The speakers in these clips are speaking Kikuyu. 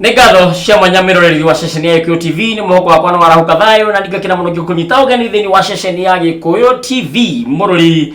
Nĩ ngatho cia mwanya mĩroreri wa ceceni ya Gĩkũyũ TV. Nĩ mwĩhoko wakwa nĩ warahũka thayũ na ndingakena mũno ngĩkũnyita ũgeni thĩinĩ wa ceceni ya Gĩkũyũ TV. Mũrori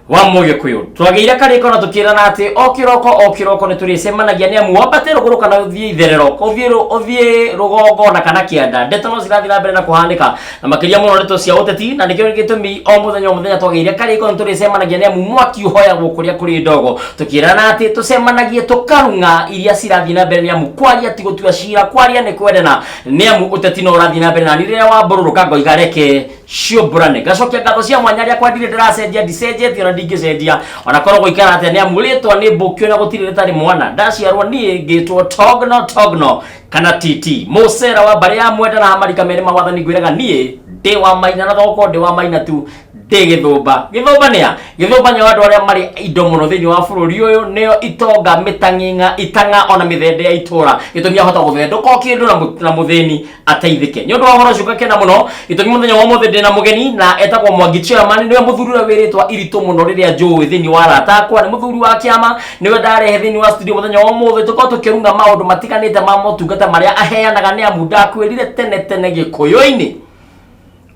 wa Mũgĩkũyũ, twagĩire karĩko na tũkĩrana atĩ o kĩroko o kĩroko nĩ tũrĩcemanagia, nĩ amu wambate rũgũrũ kana ũthiĩ itherero, ũthiĩ ũthiĩ rũgongo na kana kĩanda, ndeto no cirathiĩ na mbere na kũhanĩka, na makĩria mũno ndeto cia ũteti. Na nĩkĩo gĩtũmi o mũthenya o mũthenya twagĩire karĩko nĩ tũrĩcemanagia, nĩ amu mwaki ũhoyagwo kũrĩa kũrĩ ndogo. Tũkĩrana atĩ tũcemanagie tũkarung'a iria cirathiĩ na mbere, nĩ amu kwaria ti gũtua cira, kwaria nĩ kwendana, nĩ amu ũteti no ũrathiĩ na mbere. Na niĩ rĩrĩa wambũrũrũka ngoiga reke ciũmbũrane. Ngacokia ngatho cia mwanya arĩa kwandire ndĩracenjia, ndicenjetie ona ndingĩcenjia ona korwo gũikara atĩa, nĩ amu rĩtwa nĩ mbũkio na gũtirĩ rĩtarĩ mwana. Ndaciarwo niĩ ngĩtwo Togno Togno kana TT mũcera wa mbarĩ ya Mwenda na hamarika merĩ ma wathani. Ngwĩraga niĩ ndĩ wa Maina, na thogoko ndĩ wa Maina tu, ndĩ Gĩthũmba. Gĩthũmba nĩa Gĩthũmba nĩo andũ arĩa marĩ indo mũno thĩinĩ wa bũrũri ũyũ, nĩo itonga, mĩtang'ing'a, itang'a ona mĩthende ya itũra. Gĩtũmi ahota gũthendũka o kĩndũ na mũthĩni ateithĩke. Nĩ ũndũ wa ũhoro ũcio ngakena mũno gĩtũmi mũthenya wa ũmũthĩ ndĩna mũgeni na etagwo Mwangi Chairman. Nĩwe mũthuri ũrĩa wĩrĩtwa iritũ mũno rĩrĩa njũĩ thĩinĩ wa arata akwa, nĩ mũthuri wa kĩama. Nĩwe ndarehe thĩinĩ wa studio mũthenya wa ũmũthĩ tũkorwo tũkĩrunga maũndũ matiganĩte ma motungata marĩa aheanaga, nĩ amu ndakwĩrire tene tene Gĩkũyũ-inĩ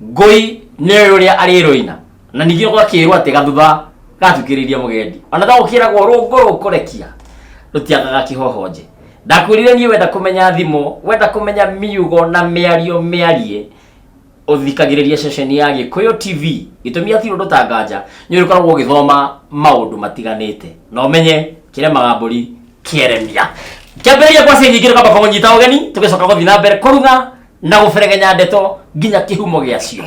ngũi nĩyo ũrĩa arĩroina, na ningĩ gwakĩrwo atĩ gathutha gatukĩrĩria mũgendi ona ta gũkĩragwo rũngũ rũkũrekia rũtiagaga kĩhohonje. Ndakwĩrire niĩ wenda kũmenya thimo, wenda kũmenya miugo na mĩario mĩarie, ũthikagĩrĩria ceceni ya Gĩkũyũ TV. Gĩtũmi hatirĩ ũndũ ta nganja, nĩ ũrĩkoragwo ũgĩthoma maũndũ matiganĩte na ũmenye kĩremaga mbũri kĩeremia. Kĩambĩrĩria kwa nyingĩ nĩkwamba kũmũnyita ũgeni, tũgĩcoka gũthiĩ na mbere kũruga na gũberegenya ndeto nginya kĩhumo gĩacio.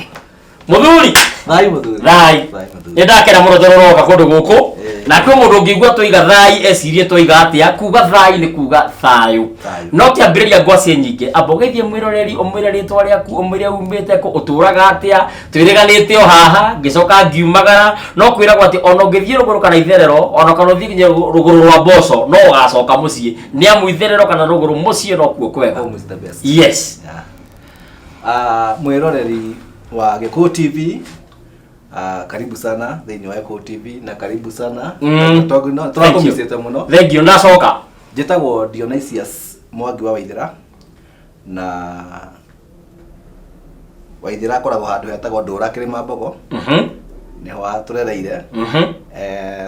Mũthuri. Thai mũthuri. Thai. Thai mũthuri. Nĩ ndakena mũno tondũ ũroka kũndũ gũkũ. Na kwĩ mũndũ ũngĩigua tũiga thai ecirie tũiga atĩa. Kuga thai nĩ kuga thayũ. Thayũ. No kĩambĩrĩria ngwacĩ nyingĩ, amba ũgeithie mwĩroreri, ũmwĩre rĩtwa rĩaku, ũmwĩre umĩte kũ, ũtũraga atĩa. Twĩrĩganĩte o haha ngĩcoka ngiumagara, no kwĩragwo atĩ ona ũngĩthiĩ rũgũrũ kana itherero, ona kana ũthiĩ nginya rũgũrũ rwa mboco, no ũgacoka mũciĩ, nĩ amu itherero kana rũgũrũ mũciĩ no kuo kwega. Home is the best. Yes. Yeah. Mwĩroreri wa Gĩkũyũ TV, karibu sana thĩinĩ wa Gĩkũyũ TV na karibu sana. Thank you. Tũrakũmicĩte mũno. Thank you, ndacoka. Njĩtagwo Dionysius Mwangi wa Waithĩra, na Waithĩra akoragwo handũ hetagwo Ndũra Kĩrĩma Mbogo. Nĩho atũrereire.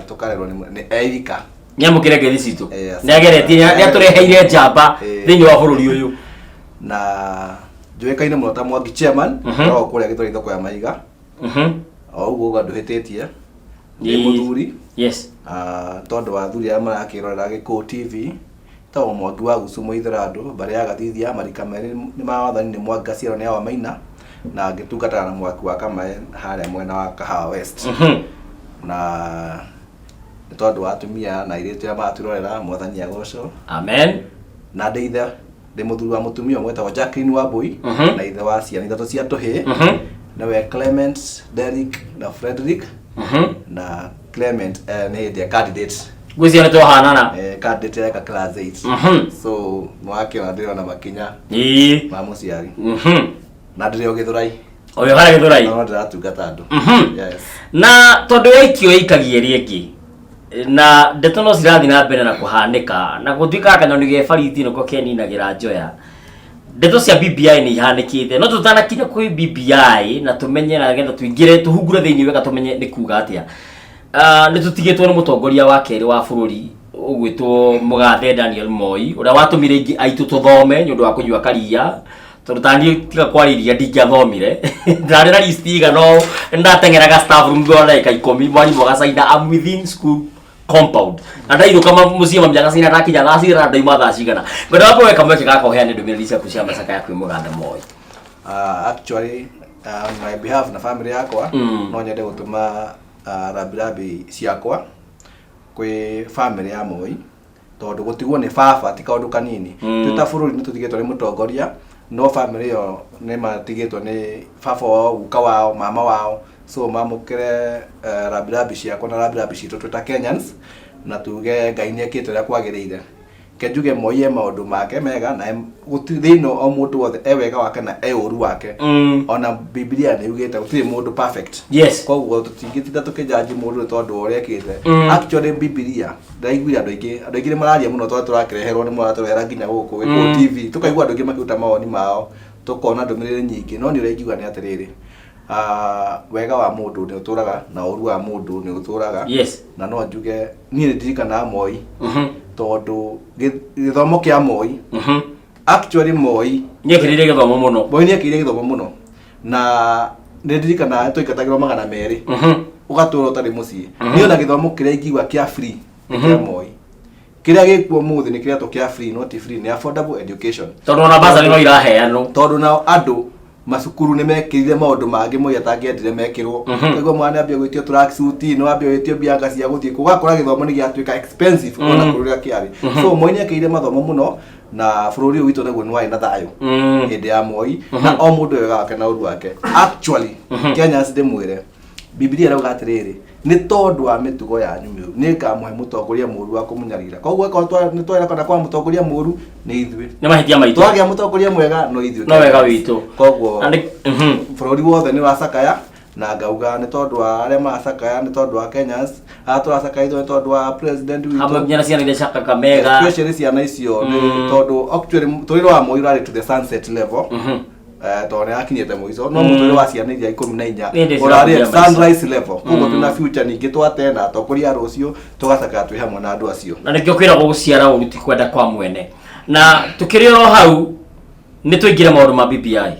Tũkarerwo nĩ Erika. Nĩamũkĩre ngeithi citũ. Asante. Nĩ ageretie, nĩ atũreheire njamba thĩinĩ wa bũrũri ũyũ. Na njũĩkaine mũno ta Mwangi Chairman. Koragwo kũrĩa Gĩthweri, thoko ya Mahiga. O ũguo ũguo ndũhĩtĩtie, ndĩ mũthuri. Tondũ wa athuri arĩa marakĩrorera Gĩkũyũ TV, tagwo Mwangi wa Gucu Mũithĩra andũ mbarĩ ya Gathithia, marika merĩ nĩ ma wathani, nĩ Mwangi Gaciarwo nĩ Awa Maina, na ngĩtungataga na mwaki wa Kamae harĩa mwena wa Kahawa West. Na nĩ tondũ wa atumia na airĩtu arĩa maratwĩrorera, Mwathani agocwo. Amen. Na ndĩ ithe, ndĩ mũthuri wa mũtumia ũmwe wĩtagwo Jacqueline Wambui. Na ithe wa ciana ithatũ cia tũhĩĩ, nĩwe Clement, Derrick na Frederick. Na Clement nĩ hĩndĩ ya candidate. Ngwĩciria nĩ twahanana. Candidate eka class 8. So mwakĩona ndĩrona makinya ma mũciari. Na ndĩrĩ o Gĩthũrai. Ũyũ harĩa Gĩthũrai. No ndĩratungata andũ. Yes. Na tondũ yaikio ĩikagia ĩrĩa ĩngĩ, na ndeto no cirathiĩ na mbere na kũhanĩka, na gũtuĩkaga kanyoni ge bariti nĩko keninagĩra njoya. Ndeto cia BBI nĩ ihanĩkĩte, no tũtanakinya kwĩ BBI na tũmenye na nĩgetha tũingĩre tũhungure thĩinĩ wega tũmenye nĩ kuga atĩa. Nĩ tũtigĩtwo nĩ mũtongoria wa kerĩ wa bũrũri ũgwĩtwo mũgathe Daniel Moi, ũrĩa watũmire aingĩ aitũ tũthome nĩ ũndũ wa kũnyua karia, tondũ taniĩ tiga kwarĩria ndingĩathomire. Ndarĩ na list igana ũũ, ndateng'eraga staff room thutha wa ndagĩka 10 mwarimũ agacaina I'm within school compound, na ndainũka mũciĩ mami agacaina ndakinya thaa cigana na ndauma thaa cigana. Ngwenda wambe kamweke gaka ũheane ndũmĩrĩri ciaku cia macakaya kwĩ mũgathe Moi. Actually, on my behalf na family yakwa, no nyende gũtũma rambirambi ciakwa kwĩ family ya Moi, tondũ gũtigwo nĩ baba ti kaũndũ kanini. Twĩ ta bũrũri nĩ tũtigĩtwo nĩ mũtongoria, no family ĩyo nĩ matigĩtwo nĩ baba wao, guka wao, mama wao. So mamũkĩre rambirambi ciakwa na rambirambi citũ twĩ ta Kenyans, na tuge Ngai nĩ ekĩte ũrĩa kwagĩrĩire. Reke njuge Moi e maũndũ make mega na gũtirĩ thĩinĩ o mũndũ wothe e wega wake na e ũru wake. Ona Bibilia nĩ yugĩte gũtirĩ mũndũ perfect. Koguo tũtingĩtinda tũkĩjanji mũndũ nĩ tondũ wa ũrĩa ekĩte. Actually Bibilia ndaiguire andũ aingĩ andũ aingĩ nĩ mararia mũno tondũ tũrakĩreherwo nĩ mũratũrehera nginya gũkũ Gĩkũyũ TV tũkaigua andũ aingĩ makĩruta mawoni mao tũkona ndũmĩrĩri nyingĩ no niĩ ũrĩa ingiuga nĩ atĩrĩrĩ wega wa mũndũ nĩ ũtũraga na ũru wa mũndũ nĩ ũtũraga. Na no njuge niĩ nĩ ndirikanaga Moi tondũ gĩthomo kĩa Moi actually Moi Nĩekĩrĩire gĩthomo mũno. Moi nĩ ekĩrĩire gĩthomo mũno na nĩ ndirikanaga twaingatagĩrwo 200 ũgatũra ũtarĩ mũciĩ. Niĩ ona gĩthomo kĩrĩa ingiuga kĩa free nĩ kĩa Moi. Kĩrĩa gĩkuo ũmũthĩ nĩ kĩretwo kĩa free no ti free, nĩ affordable education. Tondũ ona bursary no iraheanwo. Tondũ nao andũ macukuru nĩ mekĩrire maũndũ mangĩ Moi atangĩendire mekĩrwo. Ũkaigua mwana ambia gwĩtio tracksuit, nĩ wambia gwĩtio mbianga cia gũthiĩ kũ, ũgakora gĩthomo nĩ gĩatuĩka expensive ona kũrĩ ũrĩa kĩarĩ. So Moi nĩ ekĩrire mathomo mũno na bũrũri ũyũ witũ naguo nĩ warĩ na thayũ hĩndĩ ya Moi na o mũndũ wega wake na ũru wake. Actually Kenyans ndĩmwĩre Bibilia ĩrauga atĩrĩrĩ, nĩ tondũ wa mĩtugo yanyu mĩũru nĩ ngamũhe mũtongoria mũũru wa kũmũnyarira. Koguo akorwo nĩ twagĩra kana kwa mũtongoria mũũru nĩ ithuĩ. Nĩ mahĩtia maitũ. Twagĩa mũtongoria mwega no ithuĩ. No wega witũ. Koguo bũrũri wothe nĩ ũracakaya na ngauga nĩ tondũ wa arĩa maracakaya nĩ tondũ wa Kenyans, arĩa tũracakaya ithuĩ nĩ tondũ wa president witũ. Hamwe nginya na ciana iria cia Kakamega. Especially ciana icio nĩ tondũ actually mũtũrĩre wa Moi ũrarĩ to the sunset level. Tondũ nĩ akinyĩte mũico no mũtũrĩre wa ciana iria 14 Nĩ ũrarĩ at cirathiĩ maica. sunrise level. Koguo twĩna future ningĩ twate na atongoria a rũciũ tũgacakaya twĩ hamwe na andũ acio. Na nĩkĩo kwĩragwo gũciara ũru ti kwenda kwa mwene. Na tũkĩrĩ oro hau nĩ tũingĩre maũndũ ma BBI.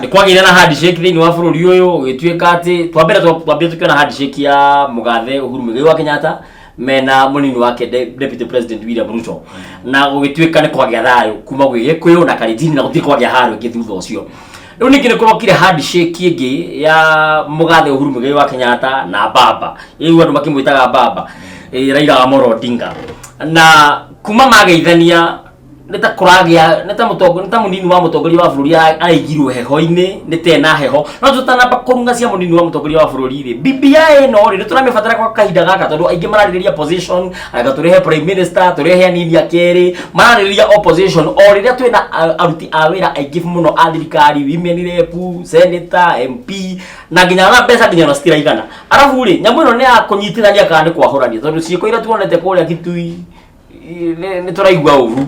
Nĩ kwagĩire na handshake thĩinĩ wa bũrũri ũyũ ũgĩtuĩka atĩ twambere twambire tũkĩona handshake ya mũgathe Uhuru Muigai wa Kenyatta mena mũnini wake Deputy President William Ruto na gũgĩtuĩka nĩ kwagĩa thayũ kuma gwĩ Gĩkũyũ na Kalenjin na gũtirĩ kwagĩa haro ĩngĩ thutha ũcio. Rĩu ningĩ nĩ kũrokire handshake ĩngĩ ya mũgathe Uhuru Muigai wa Kenyatta na baba rĩu andũ makĩmwĩtaga baba Raila Amolo Odinga na kuma mageithania nĩ ta kũragĩa nĩ ta mũtongo nĩ ta mũnini wa mũtongoria wa bũrũri araigirwo heho-inĩ nĩ ta ena heho no tũtanamba kũrung'a cia mũnini wa mũtongoria wa bũrũri rĩ BBI ĩno rĩ nĩ tũramĩbatara kwa kahinda gaka tondũ aingĩ mararĩrĩria position anga tũrehe prime minister tũrehe anini a kerĩ mararĩrĩria opposition o rĩrĩa twĩna aruti a wĩra aingĩ mũno a thirikari women rep senator MP na nginya na mbeca nginya ona citiraigana arabu rĩ nyamũ ĩno nĩ ya kũnyitithania kana nĩ kwahũrania tondũ ciĩko iria tuonete kũrĩa Kitui nĩ tũraigua ũru.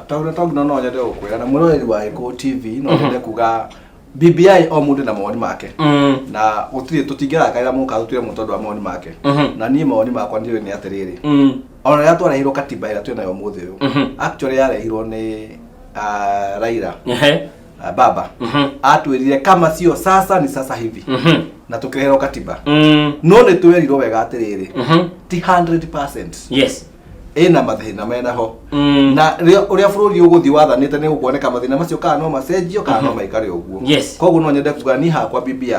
Tondũ tondũ no nyende gũkwĩra na mwĩroreri wa Gĩkũyũ TV no nyende kuga BBI o mũndũ na mawoni make na gũtirĩ tũtingĩrakarĩra mũndũ kana tũtuĩre mũndũ tondũ wa mawoni make na niĩ mawoni makwa ndiũĩ nĩ atĩrĩrĩ ona rĩrĩa twarehirwo katiba ĩrĩa twĩnayo ũmũthĩ ũyũ actually yarehirwo nĩ Raila baba atwĩrire kama sio sasa ni sasa hivi na tũkĩreherwo katiba no nĩ twerirwo wega atĩrĩrĩ ti 100% Ĩna mathĩna mena ho na ũrĩa bũrũri ũgũthiĩ wathanĩte nĩ gũkuoneka mathĩna macio kana no macenjio kana no maikare ũguo. Koguo no nyende kuga niĩ hakwa BBI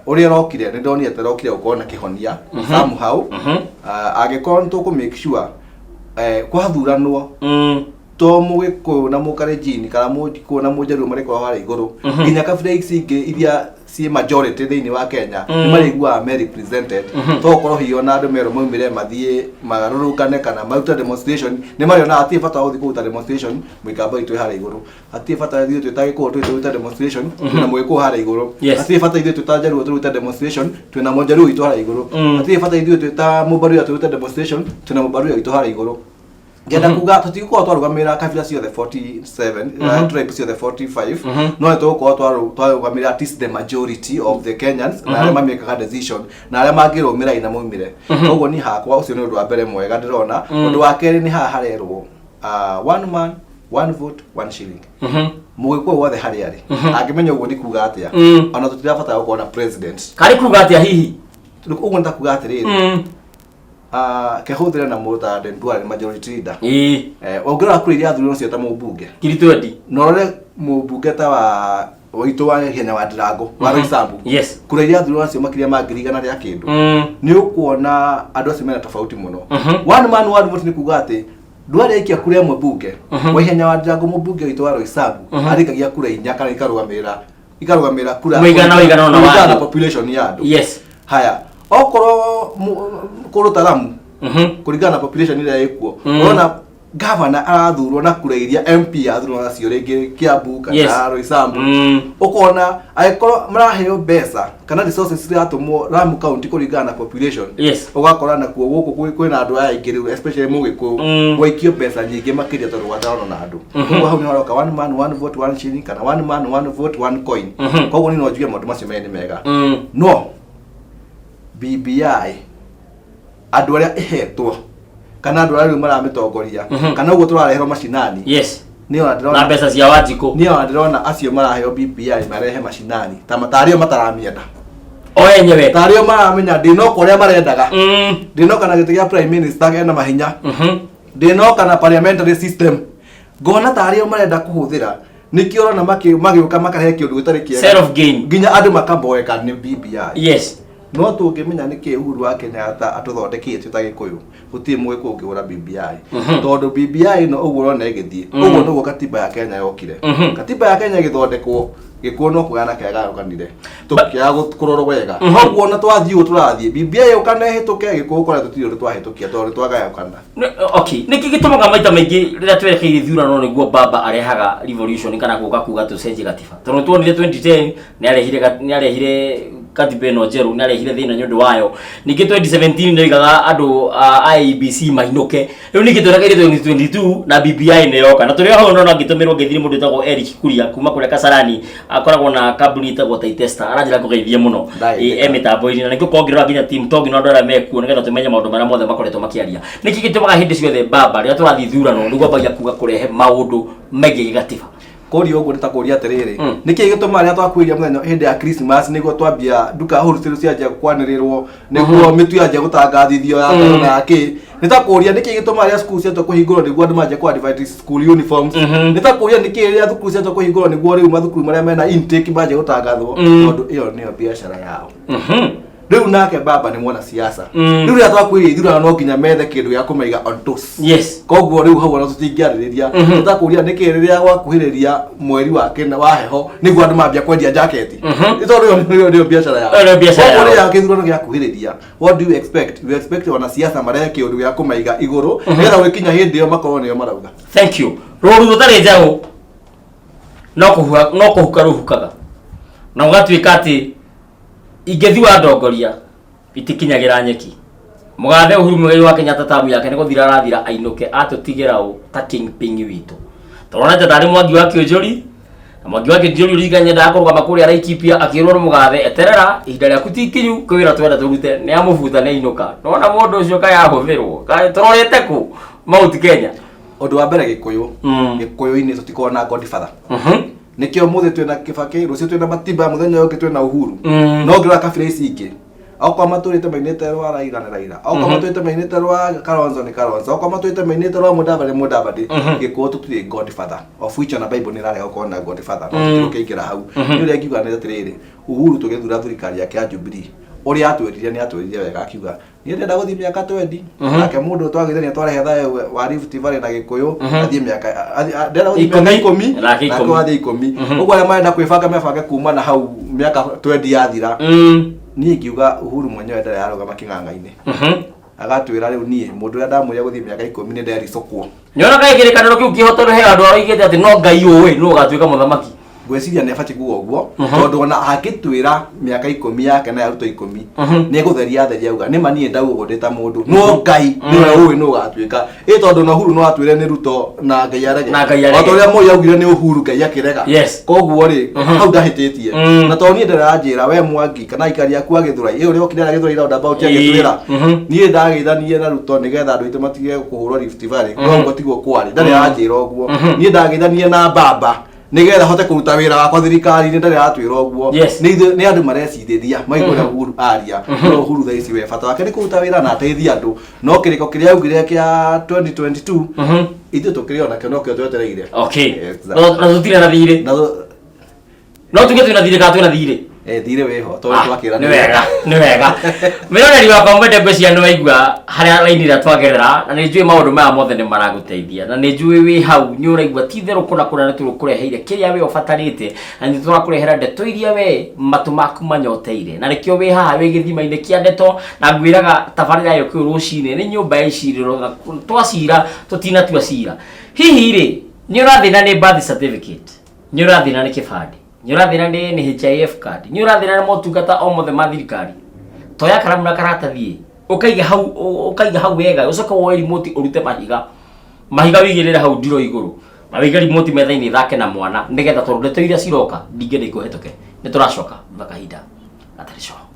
ũrĩa ĩrokire nĩ ndonire ta ĩrokire gũkorwo na kĩhonia somehow. Angĩkorwo nĩ tũkũ make sure kwathuranwo to mũgĩkũyũ na mũkalenjin kana mũgĩkũyũ na mũjaruo marĩkoragwo harĩa igũrũ nginya kabira ici ingĩ iria ciĩ majority thĩinĩ wa Kenya nĩ marĩiguaga me represented to gũkorwo hihi ona andũ merwo maumĩre mathiĩ magarũrũkane kana marute demonstration nĩ marĩonaga hatirĩ bata wa gũthiĩ kũruta demonstration mũikamba witũ wĩ harĩa igũrũ hatirĩ bata ithuĩ twĩ ta gĩkũyũ tũthiĩ tũrute demonstration twĩna mũgĩkũyũ harĩa igũrũ hatirĩ bata ithuĩ twĩ ta njaruo tũrute demonstration twĩna mũjaruo witũ harĩa igũrũ hatirĩ bata ithuĩ twĩ ta mũbaruya tũrute demonstration twĩna mũbaruya witũ harĩa igũrũ ngenda kuga tũtigũkorwo twarũgamĩrĩra kabira ciothe 47 tribe ciothe 45 no nĩ tũgũkorwo twarũgamĩrĩra at least the majority of the Kenyans na arĩa mamĩkaga decision na arĩa mangĩrũmĩra ina maumĩre. Koguo niĩ hakwa ũcio nĩ ũndũ wa mbere mwega ndĩrona. Ũndũ wa kerĩ nĩ haha harerwo one man one vote one shilling. Mũgĩkũyũ wothe harĩa arĩ angĩmenya ũguo nĩ kuga atĩa ona tũtirabatara gũkorwo na president. Karĩ kuga atĩa hihi? Ũguo nĩ ta kuga atĩrĩrĩ kehũthĩre na mũndũ ta Aden Duale majority leader. Ũngĩrora kura iria athurirwo nacio ta mũmbunge ngiri twendi na ũrore mũmbunge ta wa witũ wa Ihenya wa Ndirango wa Roysambu kura iria athurirwo nacio makĩria ma 100,000 rĩa kĩndũ nĩ ũkuona andũ acio mena tofauti mũno. One man one vote nĩ kuga atĩ Duale aikia kura ĩmwe mbunge wa Ihenya wa Ndirango mũmbunge witũ wa Roysambu arĩkagia kura inya kana ikarũgamĩrĩra kura Mũigana ũigana ũna wa kũringana na andũ. population ya andũ. Haya okorwo kũndũ ta Lamu Kũringana na population ĩrĩa ĩkuo, ũrona gavana arathurwo na kura iria MP athurwo nacio rĩngĩ Kiambu kana Roysambu. Ũkona angĩkorwo maraheo mbeca kana resources iratũmwo Lamu County kũringana na population, ũgakora nakuo gũkũ kwĩna andũ aya aingĩ rĩu, especially Mũgĩkũyũ, gwaikio mbeca nyingĩ makĩria tondũ gwatarano na andũ. Koguo hau nĩ haroka one man one vote one shilling kana one man one vote one coin. Koguo niĩ no njuge maũndũ macio merĩ nĩ mega, no BBI andũ arĩa ĩhetwo kana andũ arĩa rĩu maramĩtongoria kana ũguo tũrareherwo macinani, niĩ ona na ndĩrona mbeca cia Wanjikũ. Niĩ ona ndĩrona acio maraheo BBI marehe macinani ta tarĩo mataramĩenda. O enyewe. Tarĩo maramenya ndĩnoka ũrĩa marendaga, ndĩnoka na gĩtĩ gĩa prime minister ena mahinya, ndĩnoka na parliamentary system, ngona tarĩo marenda kũhũthĩra. Nĩkĩo ũrona magĩũka makarehe kĩũndũ gĩtarĩ kĩega, Self gain. Nginya andũ makamboeka nĩ BBI. No tũngĩmenya nĩkĩ Uhuru wa Kenyatta atũthondekete ta Gĩkũyũ, gũtirĩ Mũgĩkũyũ ũngĩgũra BBI, tondũ BBI ĩno ũguo ũrona ĩgĩthiĩ, ũguo nĩguo katiba ya Kenya yokire. Katiba ya Kenya ĩgĩthondekwo, Gĩkũyũ no kũgayana kĩagayũkanire, tũkĩaga kũrorwo wega. Koguo ona twathiĩ ũguo tũrathiĩ, BBI yũka na ĩhĩtũke, Gĩkũyũ kũrĩa tũtirĩ ũndũ twahĩtũkia tondũ nĩtwagayũkana. Okay, nĩkĩ gĩtũmaga maita maingĩ rĩrĩa twerekeire ithurano nĩguo baba arehaga revolution kana gũka kuga tũcenjie gatiba? Tondũ tuonire 2010 nĩarehire katiba ĩno njerũ, nĩarehire thĩna nĩ ũndũ wayo. Ningĩ 2017 nĩoigaga andũ a IEBC mainũke. Rĩu ningĩ twerekeire 2022 na BBI nĩyoka, na tũrĩ o hau nona ngĩtũmĩrwo ngeithi nĩ mũndũ wĩtagwo Eric Kuria kuma kũrĩa Kasarani, akoragwo na kambuni ĩtagwo Taitesta, aranjĩra ngũgeithie mũno. Ndaĩtĩka. E mĩtambo-inĩ, na nĩngũkorwo ngĩrora nginya team Tongi na andũ arĩa mekuo nĩgetha tũmenye maũndũ marĩa mothe makoretwo makĩaria. Nĩkĩ gĩtũmaga hĩndĩ ciothe baba rĩrĩa tũrathiĩ ithurano nĩguo ambagia kuga kũrehe maũndũ megiĩ gatiba? Kũria ũguo nĩ ta kũria atĩrĩrĩ, nĩkĩ gĩtũmaga rĩrĩa twakuhĩrĩria mũthenya hĩndĩ ya Christmas nĩguo twambia nduka wholesale cianjia kwanĩrĩrwo, nĩguo mĩtu yanjia gũtangathithio ya ngano na ya kĩ? Nĩ ta kũria nĩkĩ gĩtũmaga rĩrĩa cukuru ciatua kũhingũrwo nĩguo andũ manjia kũ advertise school uniforms. Nĩ ta kũria nĩkĩ rĩrĩa thukuru ciatua kũhingũrwo nĩguo rĩu mathukuru marĩa mena intake manjia gũtangathwo, tondũ ĩyo nĩyo biacara yao. Rĩu nake baba nĩ mwana siasa. Rĩu rĩrĩa twakuhĩrĩria ithurano no nginya methe kĩndũ gĩa kũmaiga on toes. Koguo rĩu hau ona tũtingĩarĩrĩria. Tũtakũria nĩkĩ rĩrĩa gwakuhĩrĩria mweri wa kĩna wa heho nĩguo andũ mambia kwendia jaketi, nĩ tondũ ĩyo nĩyo biacara yao. Ĩyo nĩyo biacara Koguo yao. rĩrĩa gĩthurano gĩakuhĩrĩria, what do you expect? You expect wanasiasa marehe kĩũndũ gĩa kũmaiga igũrũ nĩgetha gwĩkinya hĩndĩ ĩyo makorwo nĩo marauga. Thank you. Rũru rũtarĩ njaũ no kũhuha, no kũhuka rũhukaga, na gũgatuĩka atĩ ingĩthua ndongoria itikinyagĩra nyeki. Mũgathe Uhuru Muigai wa Kenyatta tamu yake nĩ gũthira arathira, ainũke atũtigĩra ũ ta kingpin witũ? Tũrona ta tarĩ Mwangi wa Kĩũnjũri, na Mwangi wa Kĩũnjũri ũririkane nyendaga kũrũgama kũrĩa Laikipia, akĩrwo nĩ mũgathe, "Eterera, ihinda rĩaku ti ikinyu, kwĩ wĩra twenda tũrute." Nĩ amũbuta, nĩ ainũka. Nona mũndũ ũcio kaĩ ahũthĩrwo, kaĩ tũrorete kũ Mount Kenya? Ũndũ wa mbere, Gĩkũyũ, Gĩkũyũ-inĩ tũtikoragwo na godfather. Nĩkĩo mũthĩ twĩna Kĩbakĩ, rũciũ twĩna Matiba, mũthenya ũyũ ũngĩ twĩna Uhuru. No ngĩrora kabira ici ingĩ, okorwo matũrĩte mainĩte rwa Raila nĩ Raila, okorwo matũrĩte mainĩte rwa Kalonzo nĩ Kalonzo, okorwo matũrĩte mainĩte rwa Mudavadi nĩ Mudavadi. Gĩkũyũ tũtirĩ godfather, of which ona Bible nĩ ĩrarega gũkorwo na godfather, no tũtigũkĩingĩra hau. Nĩ ũrĩa ngiuga nĩ atĩrĩrĩ, Uhuru tũgĩthura thirikari yake ya Jubilee, ũrĩa atwĩrire nĩ atwĩrire wega, akiuga, "Niĩ ndĩrenda gũthiĩ mĩaka 20." Nake mũndũ twagĩthania twarehe thayũ wa Rift Valley na Gĩkũyũ, athiĩ mĩaka ndĩrenda gũthiĩ mĩaka 10, 10. Nake Nake 10. wathiĩ 10. Ũguo arĩa marenda kwĩbanga mebange kuma na hau mĩaka 20 yathira. Niĩ ingiuga Uhuru mwenyewe ndarĩ arũgama kĩng'ang'a-inĩ agatwĩra rĩu niĩ mũndũ ũrĩa ndamwĩra gũthiĩ mĩaka 10 nĩ ndericũkwo. Nĩona kaĩ kĩrĩkanĩro kĩu kĩho, tondũ he andũ aroigĩte atĩ no Ngai ũĩ nũ ũgatuĩka mũthamaki. Ngwĩciria nĩ abatiĩ kuga ũguo, tondũ ona angĩtwĩra mĩaka 10 yake na ya Ruto 10, nĩ egũtheria atheria auga nĩ ma niĩ ndauga ũguo ndĩ ta mũndũ, no Ngai nĩwe ũĩ nũ ũgatuĩka ĩ, tondũ na Uhuru no atwĩre nĩ Ruto na Ngai arege. Na Ngai arege. O ta ũrĩa Moi augire nĩ Uhuru, Ngai akĩrega. Koguo rĩ, hau ndahĩtĩtie. Na tondũ niĩ ndĩranjĩra we Mwangi kana aikari aku a Gĩthũrai ĩ ũrĩa okire Gĩthũrai roundabout agĩtwĩra, "Niĩ ndagĩithanie na Ruto nĩgetha andũ aitũ matige kũhũrwo Rift Valley," no ũguo tiguo kwarĩ. Ndarĩ aranjĩra ũguo. "Niĩ ndagĩithanie na baba nĩgetha hote kũruta wĩra wakwa thirikari-inĩ," ndarĩ aratwĩra ũguo. Nĩ nĩ andũ marecirĩria maigua ũrĩa Uhuru aria. No Uhuru thaa ici we bata wake nĩ kũruta wĩra na ateithie andũ, no kĩrĩko kĩrĩa augire kĩa 2022, ithuĩ tũkĩrĩ onakĩo nokĩo twetereire. Okay. Na tũtirĩ na thirĩ. No tuge twĩna thirĩ kana twĩna thirĩ? Eh, thirĩ wĩho tondũ twakĩra nĩ wega nĩ wega mwĩroreri wakwa mwende ngwĩciria nĩ waigua harĩa raini ĩrĩa twagerera na nĩ njũĩ maũndũ maya mothe nĩ maragũteithia na nĩ njũĩ wĩ hau nĩ ũraigua ti itherũ kũna kũna nĩ tũrũkũreheire kĩrĩa we ũbatarĩte na nĩ tũrakũrehera ndeto iria we matũ maku manyoteire na nĩkĩo wĩ haha wĩ gĩthima-inĩ kĩa ndeto na ngwĩraga tabarĩra ĩyo kĩu rũcinĩ nĩ nyũmba ya icirĩro na twacira tũtinatua cira hihi rĩ nĩ ũrathĩna nĩ birth certificate nĩ ũrathĩna nĩ kĩbandĩ nĩ ũrathĩna nĩ NHIF card nĩ ũrathĩna nĩ motungata o mothe ma thirikari toya karamu na karatathi ũkaiga hau ũkaiga hau wega ũcoke woe remote ũrute mahiga mahiga wĩigĩrĩre hau ndiro igũrũ na wĩige remote metha-inĩ ithake na mwana nĩgetha tondũ ndeto iria ciroka ndingĩenda ikũhetũke nĩ tũracoka thutha kahinda gatarĩ coho.